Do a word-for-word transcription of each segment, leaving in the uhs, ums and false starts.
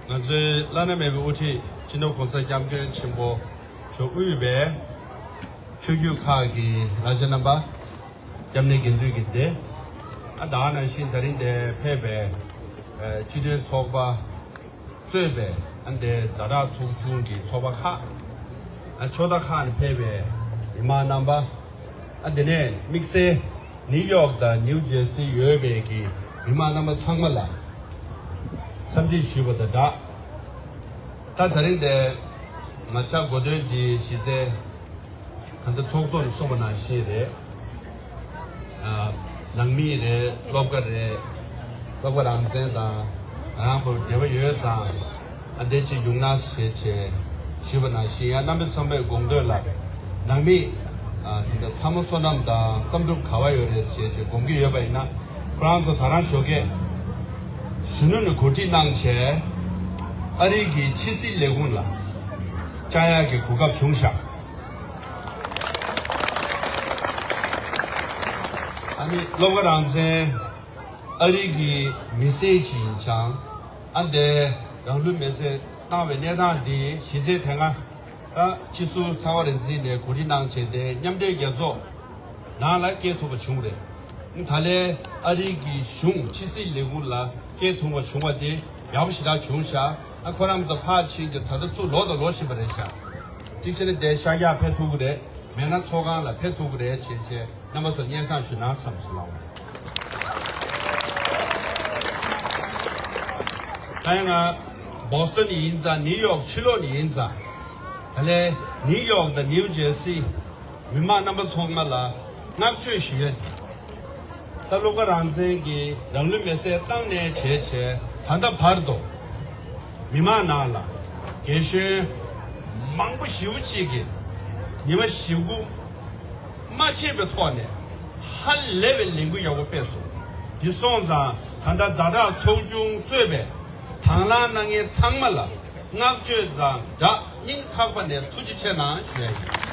ང་ཚོའི་བླ་ན་མེད་པའི་དབུ་ཁྲིད་སྤྱི་ནོར་༸གོང་ས་༸སྐྱབས་མགོན་ཆེན་པོ་མཆོག་དབུས་པའི་ཆོས་བརྒྱུད་ཁག་གི་བླ་ཆེན་རྣམ་པ། སྐྱབས་གནས་དགེ་འདུན་གྱི་སྡེ། ཨ་ད་ག་ནང་བཞིན་ད་རིང་འདིར་ཕེབས་པའི་ཨ་སྤྱི་མཐུན་ཚོགས་པ་གཙོས་པའི་ཨ་འདིའི་ཛ་དྲག་ཚོགས་ཆུང་གི་ཚོགས་པ་ཁག་ཨ་ཕྱོགས་མཐའ་ཁག་ནས་ཕེབས་པའི་མི་མང་རྣམ་པ། ཨ་དེ་ནས་དམིགས་བསལ་ནིའུ་ཡོག་དང་ནིའུ་ཇེར་སི་ཡོད་པའི་གི་མི་མང་རྣམ་པ་ཚང་མ་ལ་འཚམས་འདྲི་ཞུས་པ་དང་སྦྲགས། ད་ད་རིང་འདིར་ང་བཅར་དགོས་དོན་འདི་གཞི་རྩའི་ད་ལྟ་ཚོགས་གཙོ་ནས་གསུངས་པ་ནང་བཞིན་རེད། ཨ་ནང་མི་རེད། སློབ་གྲྭ་རེད། སློབ་གྲྭ་རང་བཙན་དང་ང་རང་ཚོ་འབྲེལ་བ་ཡོད་ཙང་ཨ་འདི་ཅིག་ཡོང་ན་ཞེས་བྱས་ཞུས་པ་ནང་བཞིན། ཡང་རྣམ་པ་ཚང་མས་དགོངས་དོན་ལ་ནང་མི་ཨ་དེ་འདྲ་ཚང་མ་བསོད་ནམས་དང་བསམ་གྲུབ་ག་པར་ཡོད་རེད་ཞེས་བྱས་དགོངས་ཀྱི་ཡོད་པ་ཡིན་ན། ཁོ་རང་ཚོ་ད་རང་ཞོགས་ཀས་གཞོན་ནུ་ནས་གོ་སྒྲིག་གནང་བྱས་ཨ་རི་གི་ཕྱི་སྲིད་ལས་ཁུངས་ལ་བཅར་ཡག་གི་གོ་སྐབས་བྱུང་ཤག་ཨ་ནི་སློབ་གྲྭ་རང་བཙན་ཨ་རི་གི་མི་སེར་ཅིག་ཡིན་ཙང་ཨ་འདིར་རང་ལུས་མེར་སྲེག་བཏང་བའི་གནས་སྟངས་འདི་གཞི་རྩའི་དེ་སྔ་ད་སྤྱི་ཟུར་ཚེ་དབང་རིག་འཛིན་ནས་གོ་སྒྲིག་གནང་བྱས་ཏེ་མཉམ་འབྲེལ་རྒྱལ་ཚོགས་ནང་ལ་སྐྱེལ་ཐུབ་པ་བྱུང་རེད། ད་ལན་ཨ་རི་གི་གཞུང་ཕྱི་སྲིད་ལས་ཁུངས་ལ་སྐྱེལ་ཐུབ་པ་བྱུང་བ་དེ་ཡག་པོ་ཞེ་དྲག་བྱུང་ཤག་ཨ་ཁོ་རང་ཚོ་ཕར་ཕྱིན་གྱི་ད་ལྟ་ཚུར་ལོག་དང་ལོག་བཞིན་པ་རེད་ཤག་གཅིག་བྱས་ན་དེ་ཤར་རྒྱག་ཕེབས་ཐུབ་ཀྱི་རེད། མེད་ན་ཚོགས་ཁང་ལ་ཕེབས་ཐུབ་ཀྱི་རེད་ཅེས་བྱས་རྣམ་པ་ཚོར་སྙན་སེང་ཞུ་ན་བསམ་སོང་ལགས། ད་ཡང་ང་བོ་སི་ཊོན་ཡིན་ཙང་ནིའུ་ཡོག་ཕྱི་ལོགས་ནས་ཡིན་ཙང་། ད་ལན་ནིའུ་ཡོག་དང་ནིའུ་ཇེར་སི་མི་མང་རྣམ་པ་ཚང་མ་ལ་བསྔགས་བརྗོད་ཞུ་ཡ་དེ། ད་སློབ་གྲྭ་རང་བཙན་གྱིས་རང་ལུས་མེར་སྲེག་བཏང་ནས་བྱས་བྱས་ད་ལྟ་བར་དུ་མི་མང་ནང་ལ་རྒན་གཞོན་མང་པོ་ཞེ་པོ་ཅིག་གིས་ཉི་མ་བཞི་དགུ་མ་ཕྱིན་པའི་ཐོག་ནས་ཧ་ལས་པའི་ལས་འགུལ་ཡག་པོ་སྤེལ་སོང་། འདི་སོང་ཙང་ད་ལྟ་ཛ་དྲག་ཚོགས་ཆུང་གཙོས་པའི་དང་བླངས་གནང་མཁན་ཚང་མ་ལ་བསྔགས་བརྗོད་དང་སྦྲགས་སྙིང་ཐག་པ་ནས་ཐུགས་རྗེ་ཆེ་གནང་ཞུ་ཡ་ཡིན།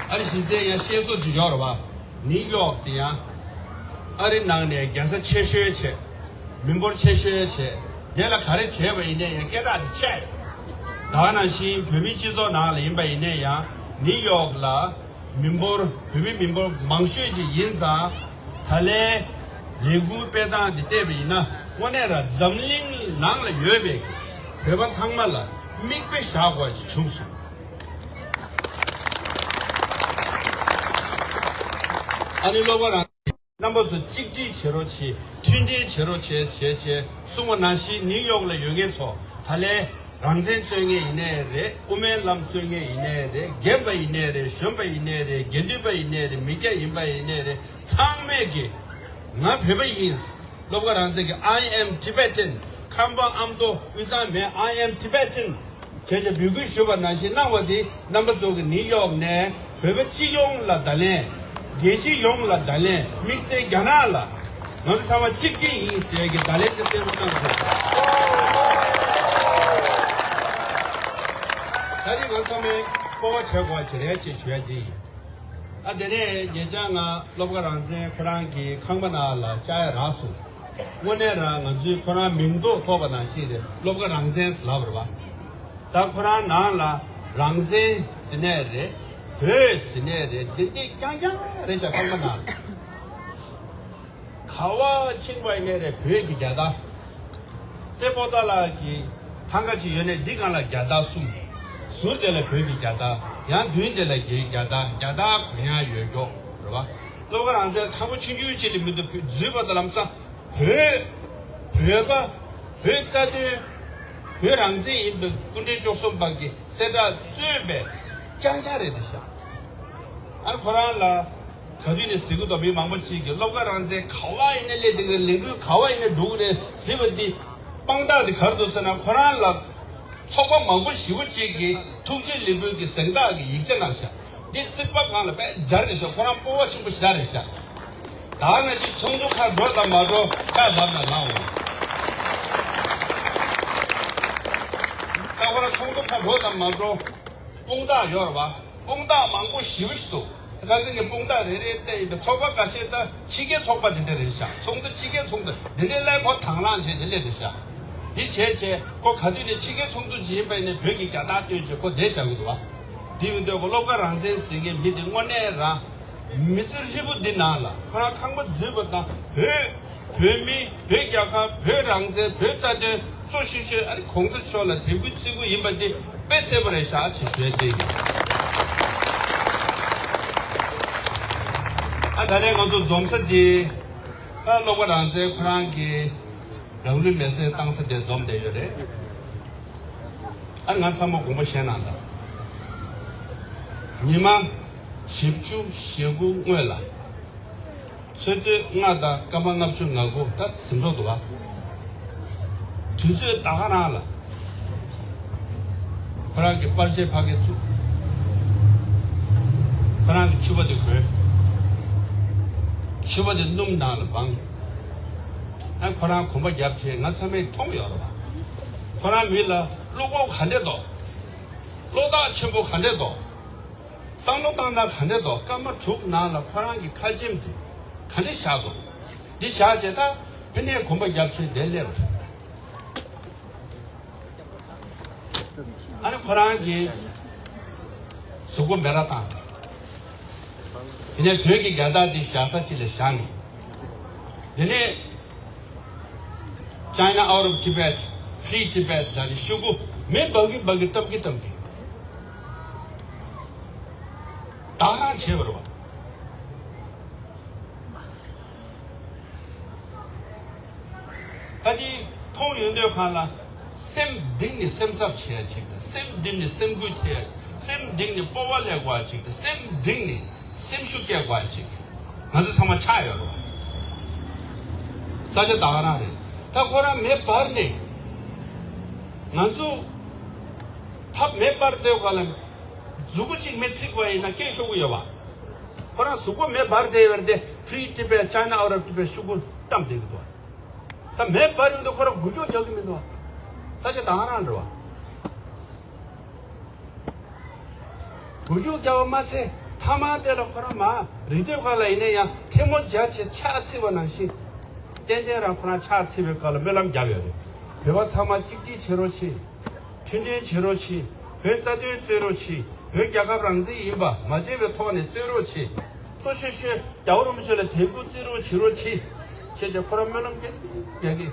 ཨ་རི་གཞི་རྩའི་ཡང་བཤད་སྲོལ་ཅིག་ཡོད་རེད་བ། ནིའུ་ཡོག་དེ་ཡང་ཨ་རི་ནང་ནས་རྒྱལ་ས་ཆེ་ཤོས་བྱས། མི་འབོར་ཆེ་ཤོས་བྱས། དེ་ལ་ག་རེ་བྱས་པ་ཡིན་ནའི་ཡང་སྐད་གྲགས་དེ་ཆེ། ད་ག་ནང་བཞིན་བོད་མིའི་སྤྱི་ཚོགས་ནང་ལ་ཡིན་པ་ཡིན་ནའི་ཡང་ནིའུ་ཡོག་ལ་མི་འབོར་བོད་མི་མི་འབོར་མང་ཤོས་ཅིག་ཡིན་ཙང་། ད་ལན་ལས་འགུལ་སྤེལ་སྟངས་དེ་བལྟས་པ་ཡིན་ན་དངོས་གནས་ར་འཛམ་གླིང་ནང་ལ་ཡོད་པའི་བོད་པ་ཚང་མ་ལ་མིག་དཔེ་བཞག་དགོས་ཞིག་བྱུང་སོང་། ཨ་ནི་སློབ་གྲྭ་རང་རྣམ་པ་ཚོ་གཅིག་སྒྲིལ་བྱེད་རོགས་བྱེད། མཐུན་སྒྲིལ་བྱེད་རོགས་བྱེད་བྱེད་བྱེད་གསུངས་པ་ནང་བཞིན་ནིའུ་ཡོག་ལ་ཡོད་མཁན་ཚོ་ད་ལན་རང་བཙན་རྩོད་མཁན་ཡིན་ནའི་རེད། དབུ་མའི་ལམ་རྩོད་མཁན་ཡིན་ནའི་རེད། རྒན་པ་ཡིན་ནའི་རེད། གཞོན་པ་ཡིན་ནའི་རེད། དགེ་འདུན་པ་ཡིན་ནའི་རེད། མི་སྐྱ་ཡིན་པ་ཡིན་ནའི་རེད། ཚང་མས་ཀྱི་ང་བོད་པ་ཡིན། སློབ་གྲྭ་རང་བཙན་གྱི་I am Tibetan། ཁམས་པ་ཨ་མདོ་དབུས་གཙང་མེད། I am Tibetan། བྱས་བྱས་འབོད་སྐུལ་ཞུས་པ་ནང་བཞིན་གནང་བ་འདི་རྣམ་པ་ཚོ་གིས་ནིའུ་ཡོག་ནས་བོད་པ་སྤྱི་ཡོངས་ལ་བརྡ་ལན། རྒྱལ་སྤྱི་ཡོངས་ལ་བརྡ་ལན། དམིགས་བསལ་རྒྱ་ནག་ལ་ང་ཚོ་ཚང་མ་གཅིག་སྒྲིལ་ཡིན་ཟེར་གྱི་བརྡ་ལན་དེ་གསལ་པོ་གནང་དགོས། ད་རེས་ང་ཚང་མས་སྤོབས་པ་བྱེད་དགོས་པ་ཅིག་རེད་ཅེས་ཞུ་ཡ་འདི་ཡིན། ཨ་དེ་ནས་ཉེ་ཆར་ང་སློབ་གྲྭ་རང་བཙན་ཁོ་རང་གི་ཁང་པ་ནང་ལ་བཅར་ཡ་རག་སོང་། དངོས་གནས་རང་ང་ཚོའི་ཁོ་རང་མིང་འདོགས་ཐོགས་པ་ནང་བཞིན་རེད། སློབ་གྲྭ་རང་བཙན་ཟེར་ལབ་རེད་བ། ད་ཁོ་རང་ནང་ལ་རང་བཙན་ཟེར་ནའི་རེད། བོད་ཟེར་ནའི་རེད། འདི་འདི་རྐྱང་རྐྱང་རེད་ཤག་ཁང་པ་ནང་ལ། ག་པར་ཕྱིན་པ་ཡིན་ནའི་རེད། བོད་ཀྱི་རྒྱལ་དར། རྩེ་པོ་ཏཱ་ལ་གི་ཐང་ག་ཅིག་ཡོད་ནའི་འདི་སྒང་ལ་རྒྱལ་དར་གསུམ། ཟུར་དེ་ལ་བོད་ཀྱི་རྒྱལ་དར། ཡང་མདུན་དེ་ལ་རྒྱའི་རྒྱལ་དར། རྒྱལ་དར་གོན་ཡ་ཡོད་མགྱོགས་རེད་བ། སློབ་གྲྭ་རང་བཙན་ཁང་པ་ཆུང་ཆུང་ཅིག་ལ་མི་འདུག་འཛུལ་བ་དང་ལམ་སང་བོད། བོད་པ། བོད་རྩ་དོན། བོད་རང་བཙན་ཡིན་པའི་སྐུ་ཕྲེང་བཅུ་གསུམ་པ་གི་གསལ་བསྒྲགས་གཙོས་པའི་རྐྱང་རྐྱང་རེད་དེ་ཤག་ཨ་ཁོ་རང་ལ་ག་དུས་ནས་ཟེར་གི་འདུག་མི་མང་པོ་ཅིག་གིས་སློབ་གྲྭ་རང་བཙན་ག་པར་ཡིན་ན་སླེབས་བསྡད་གི། ལས་འགུལ་ག་པར་ཡིན་ན་འགྲོ་གི་རེད་ཟེར་བ་འདི་དཔང་རྟགས་དེ་ག་རེ་འདུག་ཟེར་ན། ཁོ་རང་ལ་ཚོགས་པ་མང་པོ་ཞེ་པོ་ཅིག་གིས་ཐུགས་རྗེ་ལེགས་འབུལ་གྱི་གཟེངས་རྟགས་ཀྱི་ཡིག་ཆ་གནང་ཤག་འདི་རྩིག་པ་སྒང་ལ་དཔེ་སྦྱར་རེད་ཤག་ཁོ་རང་སྤོབས་པ་ཆེན་པོ་ཞེ་དྲག་རེད་ཤག་ད་ནང་བཞིན་ཚོགས་འདུ་ཁག་འགྲོ་དང་མ་འགྲོ་ཁ་ལབ་ན་ལངས་འོང་། ད་ཁོ་རང་ཚོགས་འདུ་ཁག་འགྲོ་དང་མ་འགྲོ་དཔུང་རྟགས་ཡོད་རེད་བ། དཔུང་རྟགས་མང་པོ་ཞེ་པོ་ཞིག་འདུག་ཁ་སང་གི་དཔུང་རྟགས་རེ་རེ་བལྟས་ཡིན་པའི་ཚོགས་པ་ཁ་ཤས་ད་ཕྱི་རྒྱལ་ཚོགས་པ་དེ་འདྲ་རེད་ཤག་ཚོགས་འདུ་ཕྱི་རྒྱལ་ཚོགས་འདུ་དེ་འདྲའི་སླད་ཁོ་དང་བླངས་བྱས་བྱས་སླེབས་རེད་ཤག་འདི་བྱས་བྱས་ཁོ་ག་དུས་ནས་ཕྱི་རྒྱལ་ཚོགས་འདུ་ཅིག་ཡིན་པ་ཡིན་ནའི་བོད་ཀྱི་རྒྱལ་རྟགས་སྟོན་བྱས་ཁོ་བསྡད་བཞག་གི་འདུག་བ། དེ་ཡིན་དུས་ཁོ་བློ་དགའ་རང་བཙན་ཟེར་མཁན་མི་དེ་དངོས་གནས་རང་མི་ཚེ་ཧྲིལ་པོ་འདི་ནང་ལ་ཁོ་རང་ཁང་པ་འཛུལ་བ་དང་བོད། བོད་མི། བོད་རྒྱལ་ཁབ། བོད་རང་བཙན། བོད་རྩ་དོན་གཙོ་ཤོས་ཤོས་ཨ་ནི་གོང་ས་མཆོག་ལ་དད་གུས་བརྩི་གུས་ཡིན་པ་འདི་དཔེ་གསལ་པོ་རེད་ཤག་ཅེས་ཞུ་ཡ་དེ་ཡིན། ཨ་ད་ནས་ང་ཚོ་འཛོམས་ས་འདི་ཨ་བློ་དགའ་རང་བཙན་ཁོ་རང་གི་རང་ལུས་མེར་སྲེག་བཏང་ས་དེ་འཛོམས་བསྡད་ཡོད་རེད། ཨ་ང་ཚང་མ་དགོངས་པ་བཞེས་གནང་དང་། ཉི་མ་བཞི་བཅུ་ཞེ་དགུ་སྔོན་ལ། ཆུ་ཚོད་ལྔ་དང་སྐར་མ་ལྔ་བཅུ་ང་དགུ་ད་ཟིན་འགྲོ་འདུག་བ། དུས་ཚོད་ད་ག་རང་ལ། ཁོ་རང་གི་པར་ཆས་ཕ་གི་བཙུགས། ཁོ་རང་གི་ཕྱུ་པ་དེ་གོན། ཕྱུ་པ་དེ་སྣུམ་ནང་ལ་སྦངས། ཨ་ཁོ་རང་གོམ་པ་རྒྱབ་བྱས་ང་ཚང་མས་མཐོང་ཡོད་རེད་བ། ཁོ་རང་མི་ལ་བློ་ཁོག་ག་འདྲས་འདུག་བློ་ཐག་ཆེན་པོ་ག་འདྲས་འདུག་བསམ་བློ་བཏང་སྟངས་ག་འདྲས་འདུག་སྐར་མ་དྲུག་ནང་ལ་ཁོ་རང་གི་ཁ་ཆེམས་དེ་ག་འདྲས་བཞག་འདུག་འདི་བཞག་བྱས་ད་ཕི་ནས་གོམ་པ་རྒྱབ་བྱས་བསྡད་སླེབས་རེད། ཨ་ནི་ཁོ་རང་གིས་གཟུགས་པོ་མེ་ར་བཏང་། དེ་ནས་བོད་ཀྱི་རྒྱལ་དར་དེ་བཞག་ས་གཅིག་ལ་བཞག་ནས། དེ་ནས་China out of Tibet, Free Tibet ལ་ནི་ཤོག་གུ་མེ་འབར་གི་འབར་གི་བཀྲམ་གི་བཀྲམ་གི་ད་ག་རང་བྱས་པ་རེད་བ། ད་ཅི་མཐོང་ཡོང་དུས་གང་ལ་སེམས་གཏིང་ནས་སེམས་འཚབ་བྱེད་ཡ་ཅིག་དང་སེམས་གཏིང་ནས་སེམས་འགུལ་ཐེབས་ཡ་སེམས་གཏིང་ནས་སྤོབས་པ་སླེབས་དགོས་ཡ་ཅིག་དང་སེམས་གཏིང་ནས་སེམས་ཤུགས་སྐྱེད་དགོས་ཡ་ཅིག་ང་ཚོ་ཚང་མ་ཆགས་ཡོད་རེད། ས་ཆ་ད་ག་རང་རེད། ད་ཁོ་རང་མེ་འབར་ནས་ང་ཚོ་ད་མེ་འབར་དུས་གང་ལ་མཛུ་གུ་གཅིག་མེ་ཚིག་པ་ཡིན་ན་སྐད་ཤོར་གི་ཡོད་པ། ཁོ་རང་གཟུགས་པོ་མེ་འབར་བསྡད་ཡོད་རེད་དེ། Free Tibet, China out of Tibet ཤོག་གུ་བཀྲམ་བསྡད་ཀྱི་འདུག་ད་མེ་འབར་ཡོང་དུས་ཁོ་རང་སྒུལ་ཤུགས་རྒྱག་གི་མི་འདུག་ས་ཆ་ད་ག་རང་རེད་བ། སྒུལ་ཤུགས་རྒྱག་པ་མ་ཟད་མཐའ་མ་དེ་ལ་ཁོ་རང་མ་རེད་དུས་གང་ལ་ཡིན་ན་ཡང་ཐལ་མོ་སྦྱར་བྱས་ཕྱག་འཚལ་བ་ནང་བཞིན། ཏན་ཏན་རང་ཁོ་རང་ཕྱག་འཚལ་བའི་སྐབས་ལ་སྨོན་ལམ་བརྒྱབ་ཡོད་རེད། བོད་པ་ཚང་མ་གཅིག་སྒྲིལ་བྱེད་རོགས་བྱེད། མཐུན་སྒྲིལ་བྱེད་རོགས་བྱེད། བོད་རྩ་དོན་རྩོད་རོགས་བྱེད། བོད་རྒྱལ་ཁབ་རང་བཙན་ཡིན་པ་མ་བརྗེད་པའི་ཐོག་ནས་རྩོད་རོགས་བྱེད། གཙོ་ཆེ་ཤོས་རྒྱལ་བ་རིན་པོ་ཆེ་ལ་དད་གུས་བརྩི་རོགས་བྱེད་རོགས་བྱེད། བྱས་བྱས་ཁོ་རང་སྨོན་ལམ་རྒྱག་གི་རྒྱག་གི།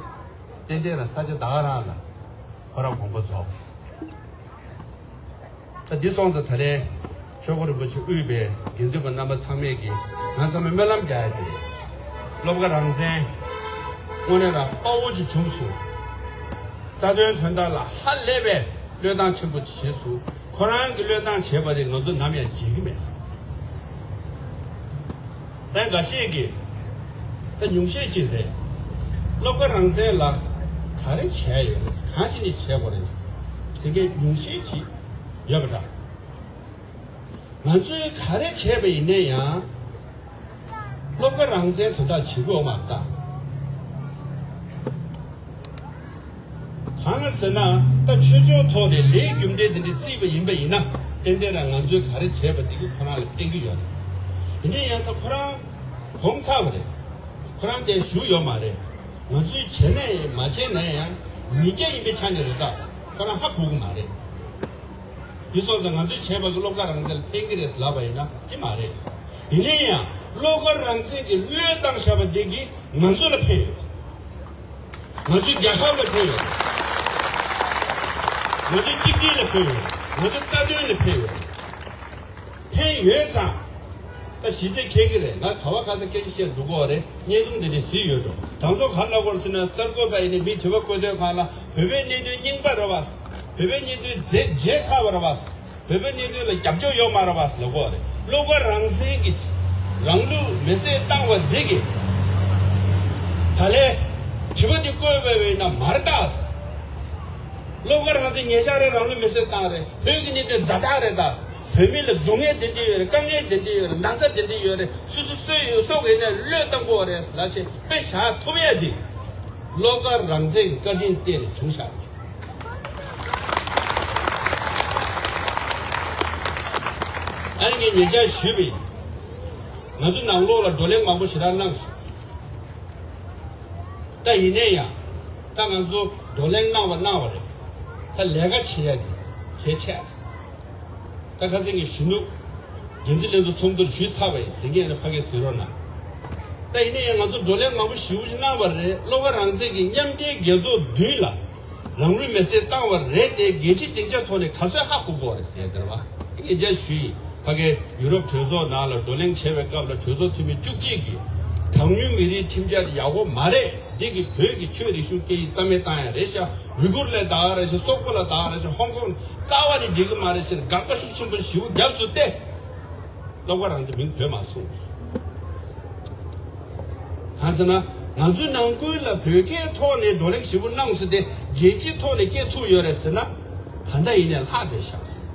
ཏན་ཏན་རང་ས་ཆ་ད་ག་རང་ལ་ཁོ་རང་དགོངས་པ་རྫོགས། ད་འདི་སོང་ཙང་ད་རེས་ཆོས་འཁོར་རིན་པོ་ཆེ་དབུས་པའི་དགེ་འདུན་པ་རྣམ་པ་ཚང་མས་ཀྱིས་ང་ཚང་མས་སྨོན་ལམ་རྒྱག་ཡ་དེ་རེད། བློ་དགའ་རང་བཙན་དངོས་གནས་རང་དཔའ་བོ་ཅིག་བྱུང་སོང་། རྩ་དོན་དོན་དག་ལ་ཧ་ལས་པའི་བློས་བཏང་ཆེན་པོ་ཅིག་བྱས་སོང་། ཁོ་རང་གིས་བློས་བཏང་བྱས་པ་དེ་ང་ཚོ་ནམ་ཡང་བརྗེད་ཀྱི་མེད། ད་འགའ་ཤས་ཀྱིས་ད་ཉུང་ཤས་ཅིག་རེད། བློ་དགའ་རང་བཙན་ལ་ག་རེ་བྱས་ཡོད་རེད། གང་བྱས་ནས་བྱས་དགོས་རེད་ཟེར་མཁན་ཉུང་ཤས་ཅིག་ཡོད་པ་འདྲ། ང་ཚོས་ག་རེ་བྱས་པ་ཡིན་ན་ཡང་། བློ་དགའ་རང་བཙན་དོན་དག་བྱེད་དགོས་མ་རེད་ད། གང་ལ་ཟེར་ན་ད་ཆོས་ཕྱོགས་ཐོག་ནས་ལས་རྒྱུ་འབྲས་དེ་འདྲ་བརྩིས་པ་ཡིན་པ་ཡིན་ན་ཏན་ཏན་རང་ང་ཚོས་ག་རེ་བྱས་པ་དེ་གིས་ཁོ་རང་ལ་ཕན་གྱི་ཡོད་རེད། ཡིན་ན་ཡང་ད་ཁོ་རང་གོང་ཚར་བ་རེད། ཁོ་རང་དེ་བཞུགས་ཡོད་མ་རེད། ང་ཚོས་བྱས་ན་ཡང་མ་བྱས་ན་ཡང་མི་སྐྱ་ཡིན་པའི་ཆ་ནས་རེད་ད། ཁོ་རང་ཧ་གོ་གི་མ་རེད། འདི་སོང་ཙང་ང་ཚོས་བྱས་པ་གི་བློ་དགའ་རང་བཙན་ལ་ཕན་གྱི་རེད་ལབ་པ་ཡིན་ན་དེ་མ་རེད། ཡིན་ན་ཡང་བློ་དགའ་རང་བཙན་གྱིས་བློས་བཏང་བཞག་པ་འདི་གིས་ང་ཚོ་ལ་ཕན་ཡོད། ང་ཚོའི་རྒྱལ་ཁབ་ལ་ཕན་ཡོད། ང་ཚོའི་གཅིག་སྒྲིལ་ལ་ཕན་ཡོད། ང་ཚོའི་རྩ་དོན་ལ་ཕན་ཡོད། ཕན་ཡོད་ཙང་། ད་གཞི་རྩའི་ཁྱེད་ཀྱི་རེད། ང་ག་བ་ག་ས་སྐད་ཆ་བཤད་འགྲོ་གི་ཡོད་རེད། བརྙན་ཐུང་འདི་འདྲ་གཟིགས་ཡོད་འགྲོ། དང་ཚོ་ག་ལ་གོ་ཟེར་ན་གསར་འགོད་པ་ཡིན་ནའི་མི་དྲི་བ་བཀོད་དོན་གང་ལ་བོད་པའི་གནད་དོན་རྙིང་པ་རེད་བ། བོད་པའི་གནད་དོན་རྫས་བརྗེད་ཚར་བ་རེད་བ། བོད་པའི་གནད་དོན་ལ་རྒྱབ་སྐྱོར་ཡོད་མ་རེད་བ་ལབ་གོ་རེད། བློ་དགའ་རང་བཙན་གྱིས་རང་ལུས་མེར་སྲེག་བཏང་བ་འདི་གིས་ད་ལན་དྲི་བ་འདི་བཀོད་པ་ཡིན་ན་མ་རེད་ད། བློ་དགའ་རང་བཙན་ཉེ་ཆར་རེད་རང་ལུས་མེར་སྲེག་བཏང་རེད། བོད་ཀྱི་གནད་དོན་ཛ་དྲག་རེད་ད། བོད་མི་ལ་སྡུག་བསྔལ་དེ་འདྲ་ཡོད་རེད། དཀའ་ངལ་དེ་འདྲ་ཡོད་རེད། ན་ཚ་དེ་འདྲ་ཡོད་རེད། སོ་སོ་སོས་ཡོད་སོགས་ཡིན་ན་བློས་བཏང་དགོས་རེད་ལབ་བྱས་དཔེ་བཞག་ཐུབ་ཡ་འདི་བློ་དགའ་རང་བཙན་གྱི་བཀའ་དྲིན་བརྟེན་ནས་བྱུང་ཤག་ཨ་ནི་ངས་ཉེ་ཆར་ཞུས་པ་ཡིན། ང་ཚོ་ནང་ལོགས་ལ་བགྲོ་གླེང་མང་པོ་ཞེ་དྲག་གནང་སོང་། ད་ཡིན་ནའི་ཡང་ད་ང་ཚོ་བགྲོ་གླེང་གནང་བ་གནང་བ་རེད། ད་ལས་ཀ་བྱེད་ཡ་དེ་གལ་ཆེ། ད་ཁ་སང་གི་གཞོན་ནུ་འགན་འཛིན་ལྷན་ཚོགས་ཚོགས་འདུར་ཞུས་ཚར་བ་ཡིན་ཟེར་མཁན་ཡིན་ན་ཕ་གིར་གཟིགས་རོགས་གནང་། ད་ཡིན་ནའི་ཡང་ང་ཚོ་བགྲོ་གླེང་མང་པོ་ཞེ་པོ་ཞིག་གནང་བ་རེད། བློ་དགའ་རང་བཙན་གྱི་མཉམ་འབྲེལ་རྒྱལ་ཚོགས་མདུན་ལ། རང་ལུས་མེར་སྲེག་བཏང་བ་རེད་དེ། རྒྱལ་སྤྱིའི་སྡིངས་ཆ་ཐོག་ནས་ག་ཚོད་ཧ་གོ་གོ་རེད་ཟེར་དེ་རེད་བ། ངས་རྒྱ་ཞུས་ཡིན། ཕ་གི་ཡུ་རོབ་གྲོས་ཚོགས་ནང་ལ་བགྲོ་གླེང་བྱས་པའི་སྐབས་ལ་གྲོས་ཚོགས་འཐུས་མི་བཅུ་གཅིག་གིས་གྲངས་ཉུང་མི་རིགས་ཁྲིམས་འཆར་ཡག་པོ་མ་རེད། འདི་གི་བོད་ཀྱི་ཆོས་རིག་གཞུང་སྐད་ཡིག་རྩ་མེད་བཏང་ཡ་རེད་ཤག་ཝི་གུར་ལ་ད་ག་རེད་ཤག་སོག་པོ་ལ་ད་ག་རེད་ཤག་ཧོང་ཀོང་རྩ་བ་ནས་འགྲིག་གི་མ་རེད་ཟེར་དགག་པ་ཤུགས་ཆེན་པོ་ཞེ་པོ་བརྒྱབ་སོང་སྟེ། བློ་དགའ་རང་བཙན་མིང་བོས་མ་སོང་། གང་ཟེར་ན། ང་ཚོའི་ནང་ཁུལ་ལ་བོད་སྐད་ཐོག་ནས་བགྲོ་གླེང་ཞིབ་པོ་གནང་སོང་སྟེ། རྒྱལ་སྤྱིའི་ཐོག་ནས་སྐད་ཐུག་ཡོད་རེད་ཟེར་ན། ད་ལྟ་ཡིན་ནའི་ལྷག་བསྡད་ཤག་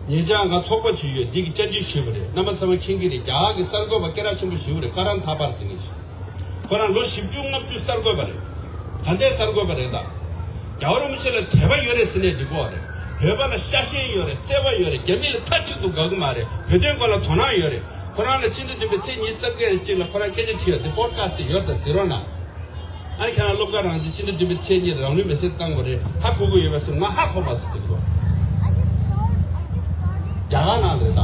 ཉེ་ཆར་ང་ཚོགས་པ་ཅིག་ཡོད། འདི་གི་བཅར་འདྲི་ཞུས་པ་རེད། རྣམ་པ་ཚང་མ་མཁྱེན་གྱི་རེད། རྒྱ་གར་གྱི་གསར་འགོད་པ་སྐད་གྲགས་ཆེན་པོ་ཞིག་རེད། ཀ་རན་ཐ་པར་ཟེར་མཁན་ཞིག་ཁོ་རང་ལོ་བཞི་བཅུ་ལྔ་བཅུ་གསར་འགོད་པ་རེད། ད་ལྟའི་གསར་འགོད་པ་རེད་ད། རྒྱལ་བ་རིན་པོ་ཆེ་ལ་དད་པ་ཡོད་རེད་ཟེར་ནས་འགྲིག་གོ་རེད། བོད་པ་ལ་ཤ་ཞེན་ཡོད་རེད། བརྩེ་བ་ཡོད་རེད། རྒྱ་མི་ལ་མཐའ་གཅིག་ཏུ་དགའ་གི་མ་རེད། བོད་དོན་སྐོར་ལ་དོ་སྣང་ཡོད་རེད། ཁོ་རང་ལ་སྤྱི་ཟླ་བདུན་པའི་ཚེས་ཉི་ཤུ་རྩ་བརྒྱད་ཅིག་ལ་ཁོ་རང་སྐད་ཆ་དྲིས་ཡོད་དེ། པོ་ཌི་ཁ་སི་ཊི་ཡོད་ད། གཟིགས་རོགས་གནང་། ཨ་ནི་ཁྱེད་རང་བློ་དགའ་རང་བཙན་སྤྱི་ཟླ་བདུན་པའི་ཚེས་གཉིས་རང་ལུས་མེར་སྲེག་བཏང་བ་རེད། ཧ་གོ་གི་ཡོད་པ་ཟེར། ང་ཧ་གོ་མ་སོང་ཟེར་གི་རེད། རྒྱ་གར་ནང་ལ་རེད་ད།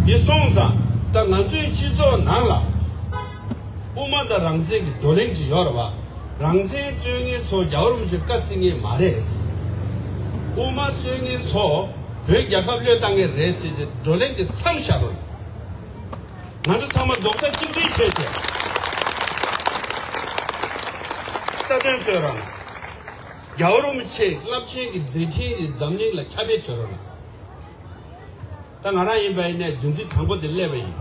འདི་སོང་ཙང་ད་ང་ཚོའི་སྤྱི་ཚོགས་ནང་ལ་དབུ་མ་དང་རང་བཙན་གྱི་བགྲོ་གླེང་ཅིག་ཡོད་རེད་བ། རང་བཙན་རྩོད་མཁན་ཚོ་རྒྱལ་བ་རིན་པོ་ཆེར་བཀའ་བརྩི་མཁན་མ་རེད། དབུ་མ་རྩོད་མཁན་ཚོ་བོད་རྒྱལ་ཁབ་བློས་བཏང་མཁན་རེད་ཟེར་ཏེ་བགྲོ་གླེང་དེ་མཚམས་བཞག་རོགས། ང་ཚོ་ཚང་མ་རྡོག་རྩ་གཅིག་སྒྲིལ་བྱས་ཏེ། རྩ་དོན་རྩོད་རོགས་གནང་། རྒྱལ་བ་རིན་པོ་ཆེའི་རླབས་ཆེན་གྱི་མཛད་འཕྲིན་དེ་འཛམ་གླིང་ལ་ཁྱབ་སྤེལ་བྱེད་རོགས་གནང་། ད་ང་རང་ཡིན་པ་ཡིན་ནའི་བདུན་ཚིགས་དང་པོ་དེ་སླེབས་པ་ཡིན།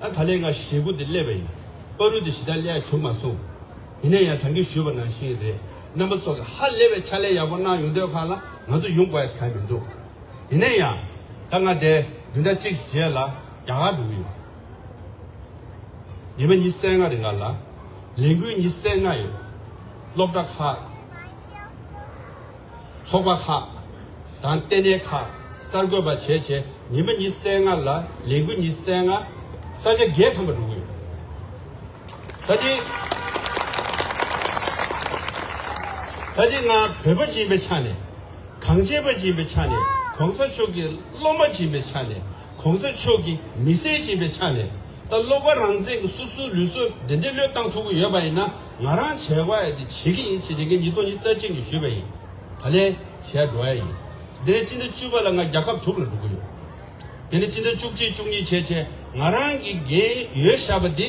ཨ་ད་ལན་ང་ཞེ་དགུ་དེ་སླེབས་པ་ཡིན། བར་དུ་དེ་ཞེ་དྲག་སླེབས་བྱུང་མ་སོང་། ཡིན་ན་ཡང་ད་གིན་ཞུས་པ་ནང་བཞིན་རེད། རྣམ་པ་ཚོ་གི་ཧ་ལས་པའི་ཕྱག་ལས་ཡག་པོ་གནང་ཡོང་དུས་གང་ལ་ང་ཚོ་ཡོང་དགོས་ཡ་གང་ཡང་མི་འདུག་ཡིན་ན་ཡང་ད་ང་དེ་བདུན་ཕྲག་གཅིག་རྗེས་ལ་རྒྱ་གར་འགྲོ་གི་ཡོད། ཉི་མ་ཉི་ཤུ་རྩ་ལྔ་རིང་ལ་ལས་འགུལ་ཉི་ཤུ་རྩ་ལྔ་ཡོད། སློབ་གྲྭ་ཁག་ཚོགས་པ་ཁག་དང་ལྟེ་གནས་ཁག་གསར་འགོད་པ་བྱས་བྱས་ཉི་མ་ཉི་ཤུ་རྩ་ལྔ་ལ་ལས་འགུལ་ཉི་ཤུ་རྩ་ལྔ་ས་ཆ་བརྒྱད་ཐམ་པ་འགྲོ་གི་ཡོད། ད་དེ་ད་དེ་ང་བོད་པ་ཅིག་ཡིན་པའི་ཆ་ནས། གངས་ཅན་པ་ཅིག་ཡིན་པའི་ཆ་ནས། གོང་ས་མཆོག་གི་སློབ་མ་ཅིག་ཡིན་པའི་ཆ་ནས། གོང་ས་མཆོག་གི་མི་སེར་ཅིག་ཡིན་པའི་ཆ་ནས། ད་བློ་དགའ་རང་བཙན་གྱི་སོ་སོའི་ལུས་སྲོག་འདི་འདྲ་བློས་བཏང་ཐུབ་ཀྱི་ཡོད་པ་ཡིན་ན་ང་རང་བྱེད་དགོས་ཡ་དེ་བྱེད་ཀྱི་ཡིན་ཞེས་བྱེད་ཀྱི་ཉིས་སྟོང་ཉི་ཤུ་རྩ་གཅིག་ནས་ཞུས་པ་ཡིན། ད་ལན་བྱས་འགྲོ་ཡ་ཡིན། འདི་ནས་སྤྱི་ཟླ་བཅུ་པ་ལ་ང་རྒྱལ་ཁབ་དྲུག་ལ་འགྲོ་གི་ཡོད། དེ་ནས་སྤྱི་ཟླ་བཅུ་གཅིག་བཅུ་གཉིས་བྱས་བྱས་ང་རང་གི་འགན་ཡོད་བཞག་པ་འདི་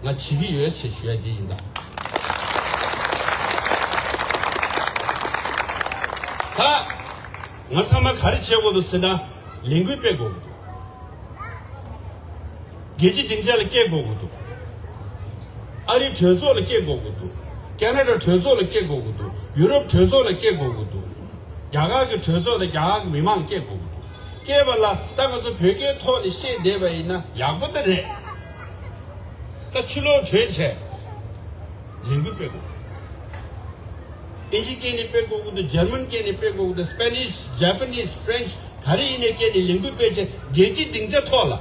ང་བྱེད་ཀྱི་ཡོད་ཞེས་ཞུ་ཡ་འདི་ཡིན་ད། ད་ང་ཚང་མ་ག་རེ་བྱེད་དགོས་འདུག་ཟེར་ན་ལས་འགུལ་སྤེལ་དགོས་ཀྱི་འདུག་རྒྱལ་སྤྱིའི་སྡིངས་ཆ་ལ་སྐྱེལ་དགོས་ཀྱི་འདུག་ཨ་རིའི་གྲོས་ཚོགས་ལ་སྐྱེལ་དགོས་ཀྱི་འདུག་ཁེ་ན་ཌ་གྲོས་ཚོགས་ལ་སྐྱེལ་དགོས་ཀྱི་འདུག་ཡུ་རོབ་གྲོས་ཚོགས་ལ་སྐྱེལ་དགོས་ཀྱི་འདུག་རྒྱ་གར་གྱི་གྲོས་ཚོགས་དང་རྒྱ་གར་གྱི་མི་མང་སྐྱེལ་དགོས་ཀྱི་འདུག་སྐྱེལ་བ་ལ་ད་ང་ཚོ་བོད་སྐད་ཐོག་ནས་བཤད་བསྡད་པ་ཡིན་ན་ཡག་པོ་ད་རེད། ད་ཕྱི་ལོགས་ཐོན་བྱས་ལས་འགུལ་སྤེལ་དགོས། ཨིན་ཇི་སྐད་ནས་སྤེལ་དགོས་ཀྱི་འདུག་འཇར་མན་སྐད་ནས་སྤེལ་དགོས་ཀྱི་འདུག་སྤེ་ནིཤ། ཇ་པ་ནིཤ། ཧྥ་རན་ཆི། ག་རེ་ཡིན་ནའི་སྐད་ནས་ལས་འགུལ་སྤེལ་བྱས་རྒྱལ་སྤྱིའི་སྡིངས་ཆ་ཐོག་ལ་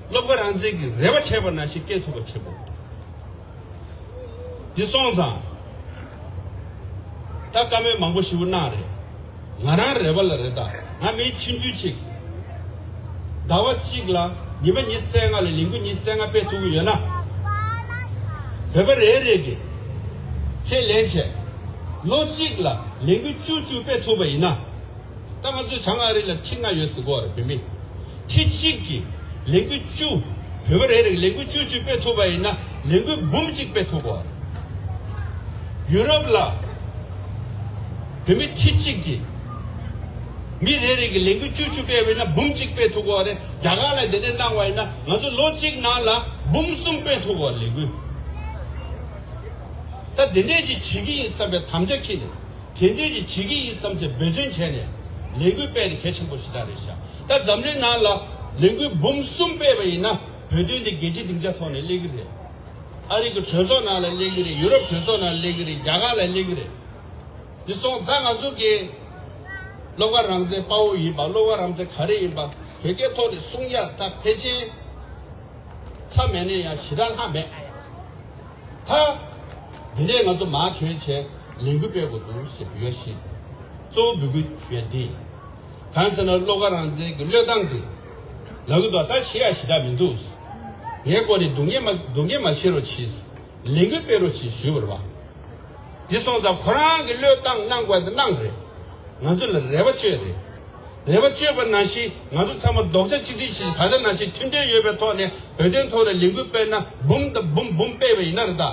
བློ་དགའ་རང་བཙན་གྱིས་རེ་བ་བྱས་པ་ནང་བཞིན་སྐད་ཐུབ་པ་བྱེད་དགོས། འདི་སོང་ཙང་། ད་བཀའ་མོལ་མང་པོ་ཞིག་གནང་རེད། ང་རང་རེ་བ་ལ་རེད་ད། ང་མི་ཆུང་ཆུང་ཅིག་ཟླ་བ་གཅིག་ལ་ཉི་མ་ཉི་ཤུ་རྩ་ལྔ་ལ་ལས་འགུལ་ཉི་ཤུ་རྩ་ལྔ་སྤེལ་ཐུབ་ཀྱི་ཡོད་ན། བོད་པ་རེ་རེ་གིས་ཁས་ལེན་བྱས། ལོ་གཅིག་ལ་ལས་འགུལ་བཅུ་བཅུ་སྤེལ་ཐུབ་པ་ཡིན་ན། ད་ང་ཚོས་བྱང་ཨ་རི་ལ་ཁྲི་ལྔ་ཡོད་ཟེར་གོ་རེད་བོད་མི། ཁྲི་གཅིག་གིས་ལས་འགུལ་བཅུ། བོད་པ་རེ་རེ་གིས་ལས་འགུལ་བཅུ་བཅུ་སྤེལ་ཐུབ་པ་ཡིན་ན་ལས་འགུལ་འབུམ་གཅིག་སྤེལ་ཐུབ་གོ་རེད། ཡུ་རོབ་ལ་བོད་མི་ཁྲི་གཅིག་གིས་མི་རེ་རེ་གིས་ལས་འགུལ་བཅུ་བཅུ་སྤེལ་བ་ཡིན་ན་འབུམ་གཅིག་སྤེལ་ཐུབ་གོ་རེད། རྒྱ་གར་ལ་དེ་འདྲ་གནང་བ་ཡིན་ན་ང་ཚོ་ལོ་གཅིག་ནང་ལ་འབུམ་གསུམ་སྤེལ་ཐུབ་གོ་རེད་ལས་འགུལ། ད་དེ་འདྲས་ཅིག་བྱེད་ཀྱི་ཡིན་བསམ་པའི་དམ་བཅའ་འཁྱེར་ནས། དེ་འདྲས་ཅིག་བྱེད་ཀྱི་ཡིན་བསམ་ཚེ་འབད་བརྩོན་བྱས་ནས་ལས་འགུལ་སྤེལ་ནས་གལ་ཆེན་པོ་ཞེ་དྲག་རེད་ཤག་ད་འཛམ་གླིང་ནང་ལ་ལས་འགུལ་འབུམ་གསུམ་སྤེལ་བ་ཡིན་ན་བོད་དོན་འདི་རྒྱལ་སྤྱིའི་སྡིངས་ཆ་ཐོག་ནས་སླེབས་ཀྱི་རེད། ཨ་རི་གི་གྲོས་ཚོགས་ནང་ལ་སླེབས་ཀྱི་རེད། ཡུ་རོབ་གྲོས་ཚོགས་ནང་ལ་སླེབས་ཀྱི་རེད། རྒྱ་གར་ལ་སླེབས་ཀྱི་རེད། འདི་སོང་ཙང་ང་ཚོ་གི་བློ་དགའ་རང་བཙན་དཔའ་བོ་ཡིན་པ། བློ་དགའ་རང་བཙན་ག་རེ་ཡིན་པ། བོད་སྐད་ཐོག་ནས་གསུང་ཡ་ད་ཕལ་ཆེར་ཚ་མེད་ནས་ཡང་ཞེ་དྲག་ལྷག་མེད། ད་འདི་ནས་ང་ཚོ་མར་ཐོན་བྱས་ལས་འགུལ་སྤེལ་དགོས་འདུག་ཞེས་ཡོད་ཞིང་། གཙོ་བོ་འབོད་སྐུལ་ཞུ་ཡ་འདི། གང་ཟེར་ན་བློ་དགའ་རང་བཙན་གྱི་བློས་བཏང་འདི་ལབ་གི་འདུག་ད་ཤི་ཡ་ཞེ་དྲག་མི་འདུག་ངའི་སྐོར་ནས་སྡུག་བསྔལ་མ་སྡུག་བསྔལ་མ་བྱེད་རོགས་གྱིས། ལས་འགུལ་སྤེལ་རོགས་གྱིས་ཞུས་པ་རེད་པ། འདི་སོང་ཙང་ཁོ་རང་གི་བློས་བཏང་གནང་དགོས་དེ་གནང་རེད། ང་ཚོ་ལ་རེ་བ་བཅོལ་རེད། རེ་བ་བཅོལ་བ་ནང་བཞིན་ང་ཚོ་ཚང་མ་རྡོག་རྩ་གཅིག་སྒྲིལ་བྱས་ད་ལྟ་ནང་བཞིན་མཐུན་སྒྲིལ་ཡོད་པའི་ཐོག་ནས་བོད་དོན་ཐོག་ནས་ལས་འགུལ་སྤེལ་ན་འབུམ་དང་འབུམ་འབུམ་སྤེལ་བ་ཡིན་ན་རེད་ད།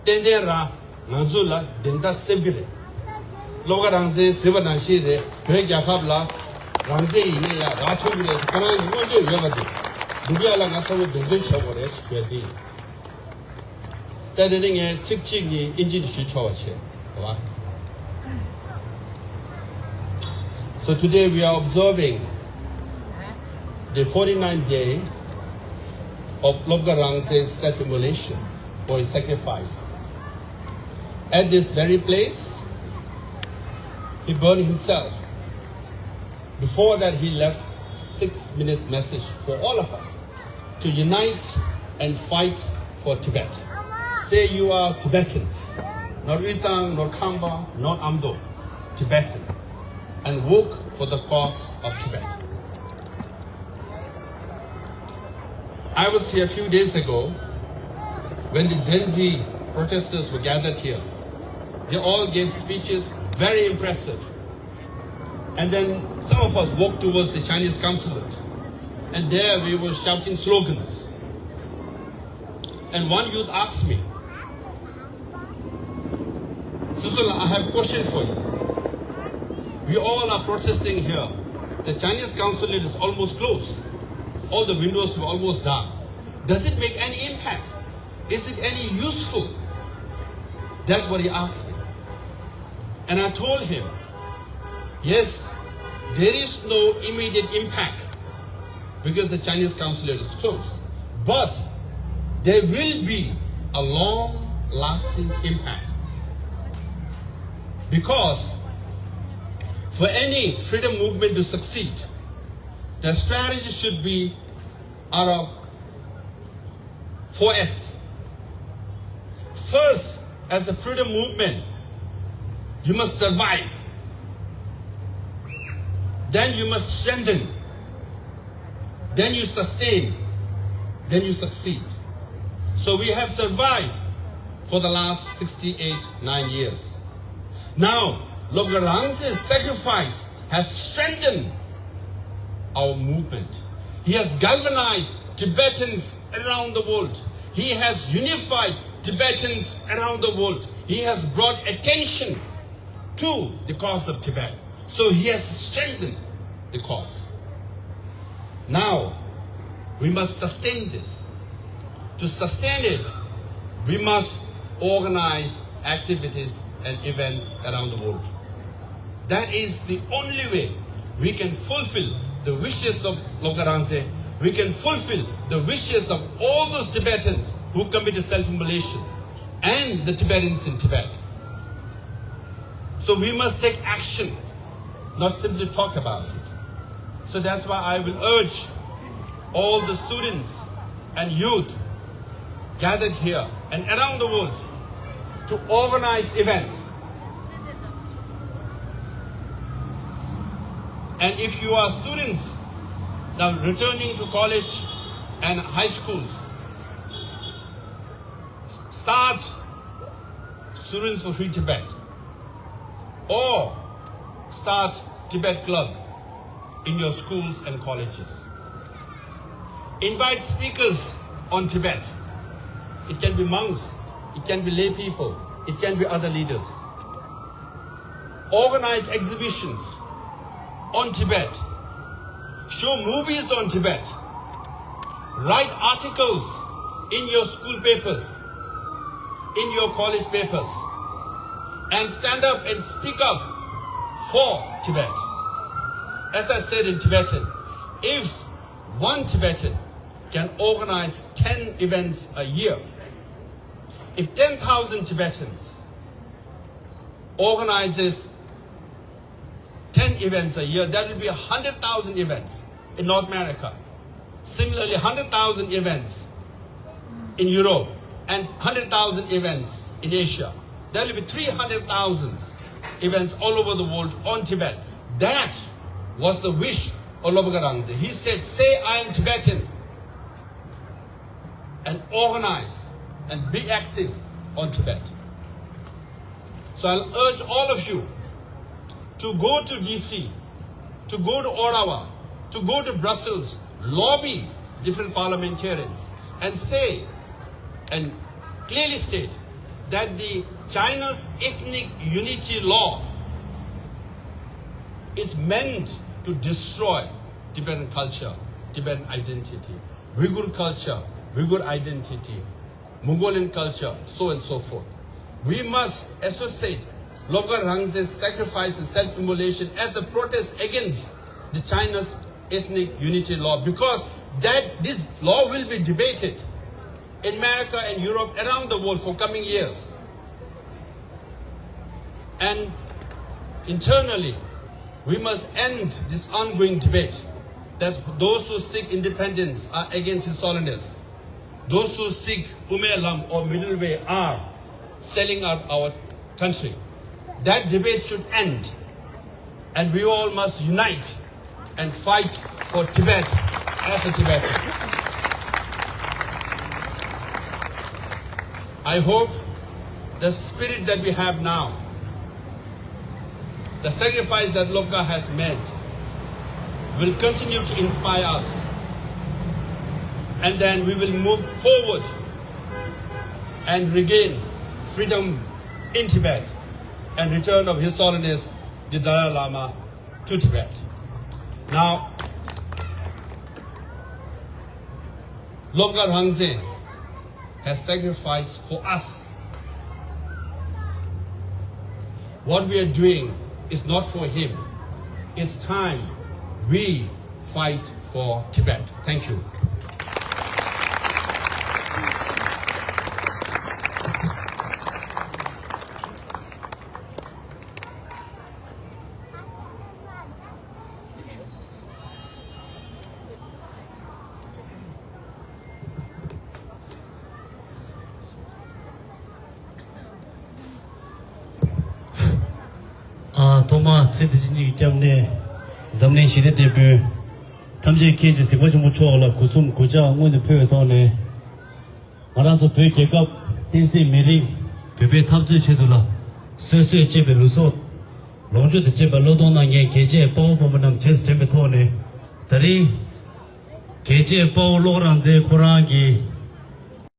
ཏན་ཏན་རང་ང་ཚོ་ལ་བདེན་མཐའ་གསལ་གྱི་རེད། བློ་དགའ་རང་བཙན་ཟེར་བ་ནང་བཞིན་རེད། བོད་རྒྱལ་ཁབ་ལ་རང་བཙན་ཡིན་ནའི་ཡང་རག་ཐུབ་ཀྱི་རེད། ཁོ་རང་གི་མངོན་འདོད་ཡོད་པ་དེ་འདུག་ཡ་ལ་ང་ཚོ་ལ་འབད་བརྩོན་བྱེད་དགོས་རེད་ཞེས་ཞུ་ཡ་དེ་ཡིན། ད་དེ་ནི་ངས་ཚིག་གཅིག་གཉིས་ཨིན་ཇི་ནས་ཞུ་ཆོག་པ་བྱེད། རེད་བ། So today we are observing the forty-ninth day of Lobgarangze's self-immolation or his sacrifice. At this very place, he burned himself. Before that, he left six minutes message for all of us to unite and fight for Tibet. Say you are Tibetan, not Uyghur, not Khampa, not Amdo, Tibetan, and work for the cause of Tibet. I was here a few days ago when the Gen Z protesters were gathered here. They all gave speeches, very impressive. And then some of us walked towards the Chinese consulate. And there we were shouting slogans. And one youth asked me, "Sisula, I have a question for you. We all are protesting here. The Chinese consulate is almost closed. All the windows were almost down. Does it make any impact? Is it any useful?" That's what he asked me. And I told him, "Yes, there is no immediate impact because the Chinese consulate is closed. But there will be a long-lasting impact. Because for any freedom movement to succeed, the strategy should be out of four S. First, as a freedom movement, you must survive. Then you must strengthen. Then you sustain. Then you succeed." So we have survived for the last sixty-eight, nine years. Now, Lobgarangze's sacrifice has strengthened our movement. He has galvanized Tibetans around the world. He has unified Tibetans around the world. He has brought attention to the cause of Tibet. So he has strengthened the cause. Now, we must sustain this. To sustain it, we must organize activities and events around the world. That is the only way we can fulfill the wishes of Lobgarangze. We can fulfill the wishes of all those Tibetans who committed self-immolation and the Tibetans in Tibet. So we must take action, not simply talk about it. So that's why I will urge all the students and youth gathered here and around the world to organize events. And if you are students now returning to college and high schools, start Students for Free Tibet or start Tibet Club in your schools and colleges. Invite speakers on Tibet. It can be monks, it can be lay people, it can be other leaders. Organize exhibitions on Tibet. Show movies on Tibet. Write articles in your school papers, in your college papers, and stand up and speak up for Tibet. As I said in Tibetan, if one Tibetan can organize ten events a year, if ten thousand Tibetans organizes ten events a year, that will be a hundred thousand events. in North America. Similarly, hundred thousand events in Europe and hundred thousand events in Asia. There will be three hundred thousand events all over the world on Tibet. That was the wish of Lobgar Rangze. He said, "Say I am Tibetan and organize and be active on Tibet." So I'll urge all of you to go to D C, to go to Ottawa, to go to Brussels, lobby different parliamentarians and say and clearly state that the China's ethnic unity law is meant to destroy Tibetan culture, Tibetan identity, Uyghur culture, Uyghur identity, Mongolian culture, so and so forth. We must associate Lobgar Rangze's sacrifice and self-immolation as a protest against the China's ethnic unity law, because that this law will be debated in America and Europe, around the world for coming years. And internally, we must end this ongoing debate that those who seek independence are against His Holiness. Those who seek Ume Lam or middle way are selling out our country. That debate should end, and we all must unite and fight for Tibet as a Tibetan. I hope the spirit that we have now, the sacrifice that Lobgar has made, will continue to inspire us. And then we will move forward and regain freedom in Tibet and return of His Holiness the Dalai Lama to Tibet. Now, Lobgar Rangze has sacrificed for us. What we are doing is not for him. It's time we fight for Tibet. Thank you. ཨ། ཐོག་མར་ཚེ་འདི་ཕྱི་གཉིས་ཀྱི་སྐྱབས་གནས་འཛམ་གླིང་ཞི་བདེ་དེད་དཔོན་ཐམས་ཅད་མཁྱེན་ཅིང་གཟིགས་པ་ཆེན་པོ་མཆོག་ལ་གུས་གསུམ་གུས་ཕྱག་སྔོན་དུ་ཕུལ་བའི་ཐོག་ནས། ང་རང་ཚོ་བོད་རྒྱལ་ཁབ་བསྟན་སྲིད་མི་རིགས་བོད་པའི་འཐབ་རྩོད་ཆེད་དུ་ལ་སོ་སོས་གཅེས་པའི་ལུས་སྲོག་ལོངས་སྤྱོད་དང་བཅས་པ་བློས་གཏོང་གནང་མཁན་རྒྱལ་གཅེས་དཔའ་བོ་དཔའ་མོ་རྣམས་རྗེས་སུ་དྲན་པའི་ཐོག་ནས། ད་རིང་རྒྱལ་གཅེས་དཔའ་བོ་བློ་དགའ་རང་བཙན་ཁོ་རང་གི་